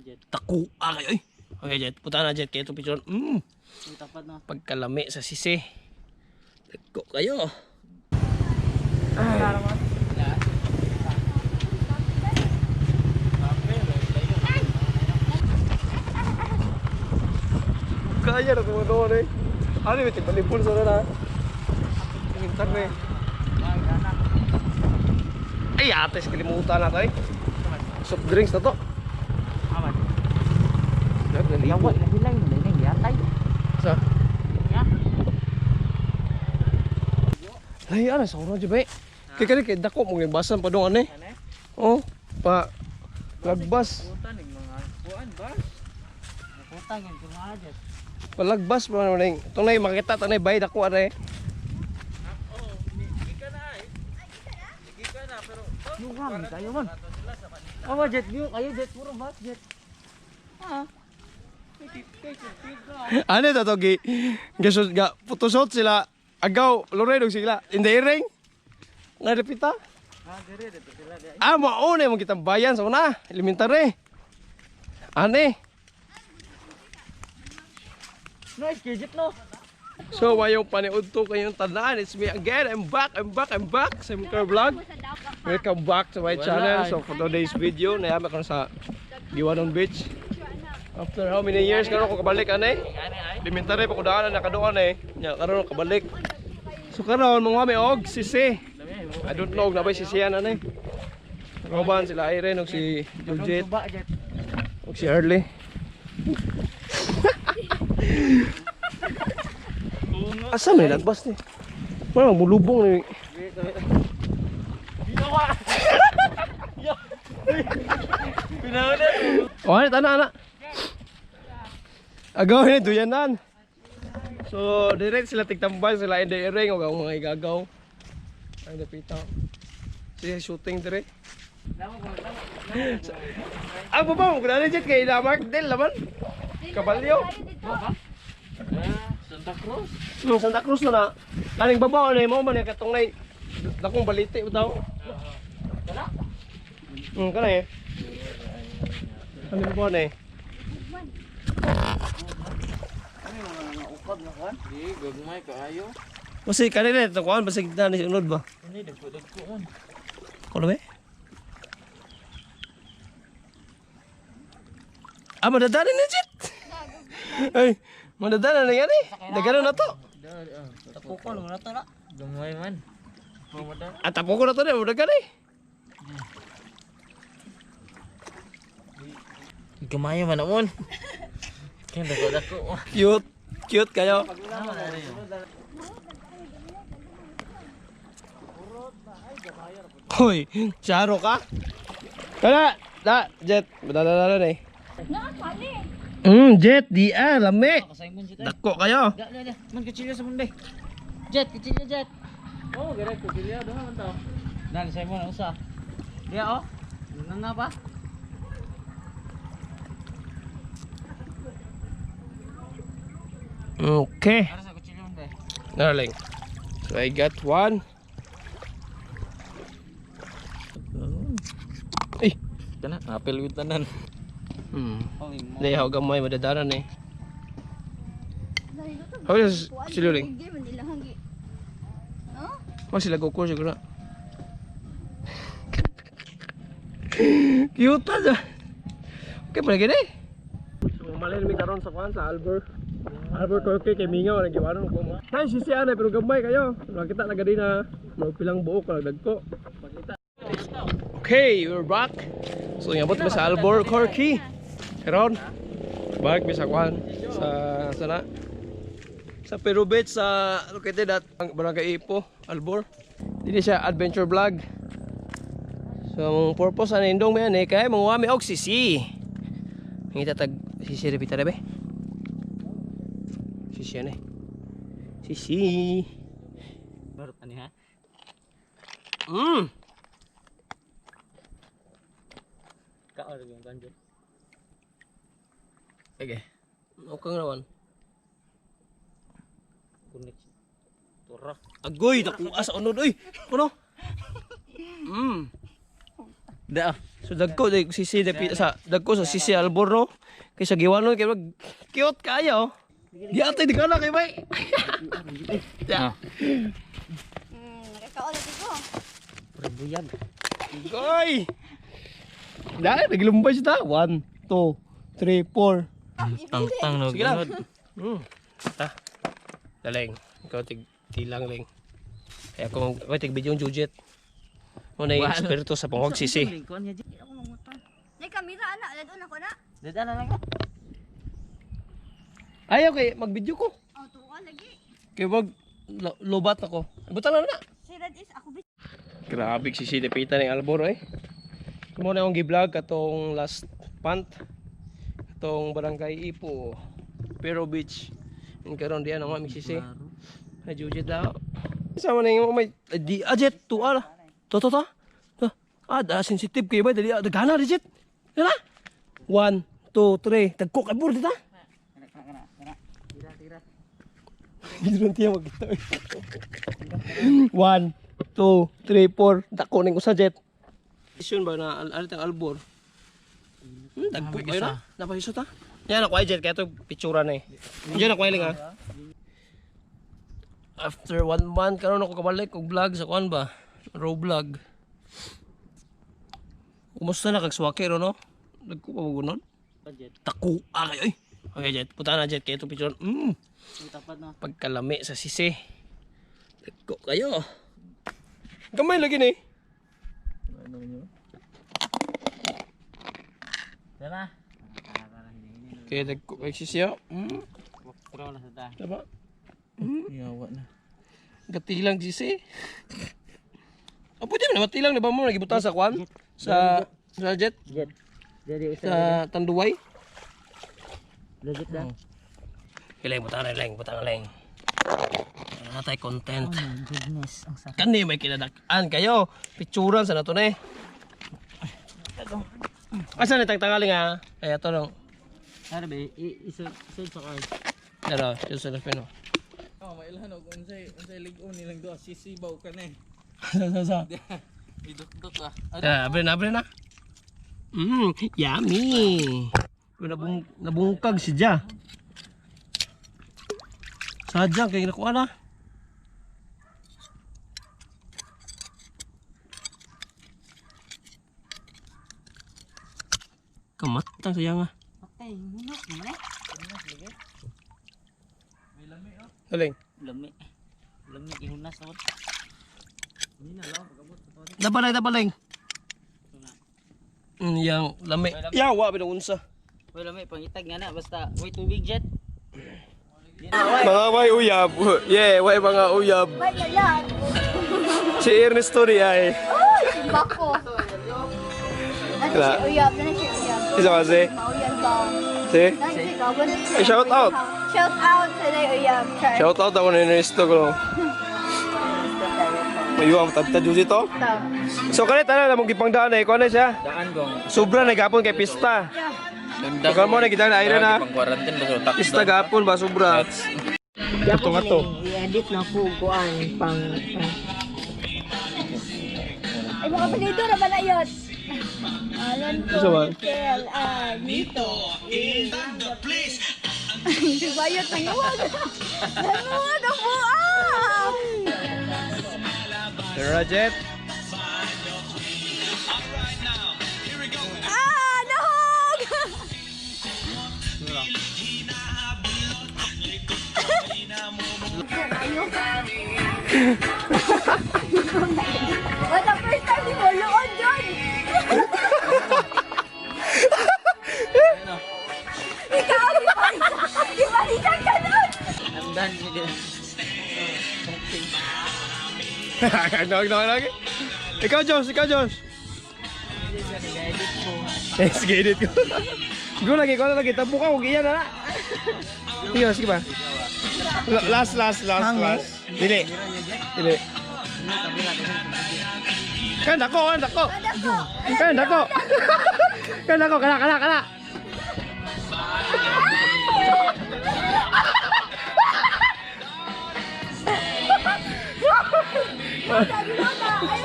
Jet. Taku kayo eh. Okay, Jet. Punta na, Jet. Kaya itong picture. Tapat na. Pagkalami sa sisi. Dako kayo. Kaya na tumutuon eh. Ano yung tigbalipon sa na? Internet eh. Ay, ates, kalimutan na tayo. Soft drinks na to. Aman. Nalibo. Yawa, hilay mo na yatay. Sa? Ya. Ay, ano sa uno ba? Kaya kani kay dako mong nagbasan pa dong ano eh. Ano? Oh, pa lagbas. Puta ning mga kuan ba? Puta ng mga Jet. Palagbas pa naman ning. Tunay makita tanay bay dako are. Lugang kayo man. Oh, Jet, view kayo Jet, puro bus Jet. Ah. Ano to to gi gasot ga photoshoot sila. Agaw Loreno sila in the ring. Nga repita. Ah, dire dito sila di. Ah, mao na imong kitang bayan sa una, elementary. Ane. Nice kay Jet no. So, wayong paniud to kayong tanan. It's me again. I'm back, I'm back, I'm back. Sa Mr. Vlog. Welcome back to my channel. So, for today's video, nayama ko na sa Giwanon Beach. After how many years, karon ko kabalik, ane? Elementary pa ko daan, nakadoon eh. Nya, karon ko kabalik. So, karon mga mi og sisi. I don't know, nabay sisiyan, ane. Roban, sila Irene, og si Juljet, Suba Jet. og si Early. Asa may lagbas ni? Wala mulubong ni. Ginawa. Pinauna. Oh, ano, tana, ana. Agaw ni duyanan. So, direct sila tigtambal sila in the ring og ang mga igagaw. Ang dapita. Siya shooting dire. Ang baba mo kuna legit kay ila Mark Del laman. Kabalyo. Santa Cruz. Santa Cruz na na. Kaning babaw na mo man katong nay dakong baliti daw. Kana eh. Ano ba na eh? Ano yung mga ukab na kuan? Di, gagmay kaayo. Kasi kanina ito kuan basig na ni unod ba? Ano dagko-dagko man. Kuno ba? Ah, madadala na jet. Ay, madadala na yan eh. Dagano na to. Tapukon mo na to na. Gamay man. Ah, tapo ko na to na, dagano eh. Gamay man amon. Kaya dagko-dagko. Cute. Cute kayo. Hoy, charo ka? Kana, da, Jet, madadala na eh. Nakakali. Jet, di ah, lami. Kasaymon siya. Dako kayo. Da, da, da. Man kutsilyo sa munday. Jet, kutsilyo Jet. Oh, gara kutsilyo doon man to. Dan Simon usa. Dia oh. Nang nga pa? Okay. Ara sa kutsilyo munday. Darling. So I got one. Ay. Kana, apel with tanan. Oh, Hindi, ako gamay, madadaran eh. How is siluling? Hindi man nila hanggi. No? Oh, sila Goku siguro. Cute na. Okay, pala gini. So, malin mi karon sa kuan sa Albert. Albert Corke kay Mingaw nang giwanon ko mo. Nay sisi ana pero gamay kayo. Nakita na gani na mga pilang buok ka dagko. Okay, we're back. So, ingabot mi sa Albert Corke. Karon, balik mi sa kuan sa sana sa Peru Beach sa located at Barangay Ipo, Albor. Dili siya adventure vlog. So ang purpose ani indong mi ani kay manguha mi og sisi. Ngita tag sisi repita be. Sisi ani. Sisi. Barot ani ha. Kaor yung banjo. Sige. Okay naman. Connect. Tura. Agoy, nakuha sa unod oy. Kuno. Da. So dagko day sisi dapi sa dagko sa sisi Albor no. Kay sa Giwanon kay mag cute kayo. Di atay di kana kay bay. Ya. Nakakaon na ko. Buyag. Goy. Dahil naglumbay siya ta. 1 2 3 4. Tang-tang no. Sige lang. Ta. Daling. Ikaw tig tilang ling. Kaya kung ako tig video yung jujet. Mo na yung eksperto sa pangwag sisi. Lingkon niya. Di ako mangutang. Nay kamera ana, ladon ako na. Dada na lang. Ay okay, mag-video ko. Oh, tuwa lagi. Kay wag lobat ako. Butan na na. Si Red is ako bi. Grabe si Silipita ng Albor eh. Mo na akong gi-vlog katong last pant katong Barangay Ipo, Pero Beach. In karon diyan ang aming sisi. Na jujit daw. Sama na yung may di ajet tuwa lah. To to to. To. Ah, da sensitive kayo ba dali ah, dagana legit. Dala. 1 2 3 tagko kay bur dita. Hindi rin tiya magkita. 1 2 3 4 dako ning usa jet. Isyon ba na alit ang albor? Dagko kayo na. Napahiso ta. Yan ako ay jet kaya to pictura na eh. Diyan ako ay ha. After one month karon ako kabalik og vlog sa kuan ba? Raw vlog. Kumusta na kag swaki ro no? Dagko pa mo gunon? Jet. Taku ah kayo eh. Okay jet, punta na jet kaya to picture. Tapat na. Pagkalami sa sisi. Dagko kayo. Gamay lagi ni. Dala. Kaya dagko kay sisi oh. Pero na sa ta. Diba? Yawa na. Gatilang sisi. Oh, pwede mo na matilang di ba mo nagibutan sa kwan? Sa jet Jet. Jadi isa. sa Tanduay. Legit na. Ilang butang na ilang butang na lang. Wala tayo content. Oh my goodness, ang sarap. Kani may kinadak-an kayo. Picturan sa nato na eh. Asa ni tagtangaling ha? Ay ato lang. Ano ba? Iso iso sa kay. Pero, yung sa Filipino. Oh, mailhan og unsay unsay lig-on nilang duha sisibaw ka na eh. Sa sa sa. Idukduk ah. Ah, abre na, abre na. Yummy. Nabungkag si Ja. Sadya kay nakuha na. Kamatang saya nga. Okay, munok naman eh. Galing. Lami. Lami ihunas na. Dabalay, dabalay. Yang lami. Yawa binang unsa. Uy, lami pangitag nga na basta way tubig jet. Mga way uyab. Yeah, way mga uyab. Bay lalat. Si Ernesto ni ay. Oh, simba ko. Ano Wala. si Uyab? Ano si Uyab? Isa kasi. Mauyab ba? Si? Ano si Gawin? Eh, shout out. Shout out sa Day Uyab. Char. Shout out ako ni Ernesto ko. Mayuang tadtad dito. So kanit ana namong gipangdaan eh kuan na siya. Daan gong. Sobra na gapon kay pista. Dundang. So kamo na gidaan ayra na. Pang quarantine ba so Pista gapon ba sobra. Ato ato. I-edit na ko kuan pang Ay, mga palido na ba na yun? Alam ko, Isa ba? Michael, Anito, in the place. Si Bayot, nanguwag. Nanguwag ang buang! Tara Jet. Ah, nahog! What the first time ni mo luod yun? Ikaw, ibalikan ka nun! Andan ni din. Nag nag nag. Ikaw Josh, ikaw Josh. Eh, sige, edit ko. Go lagi, ko lagi. Tabo ka, huwag iyan na na. Sige, sige ba? Last, last, last, last. Dili. Dili. Kan dako, kan dako. Kan dako. Kan dako, kana, kana, kana. Sabi mo na, ay,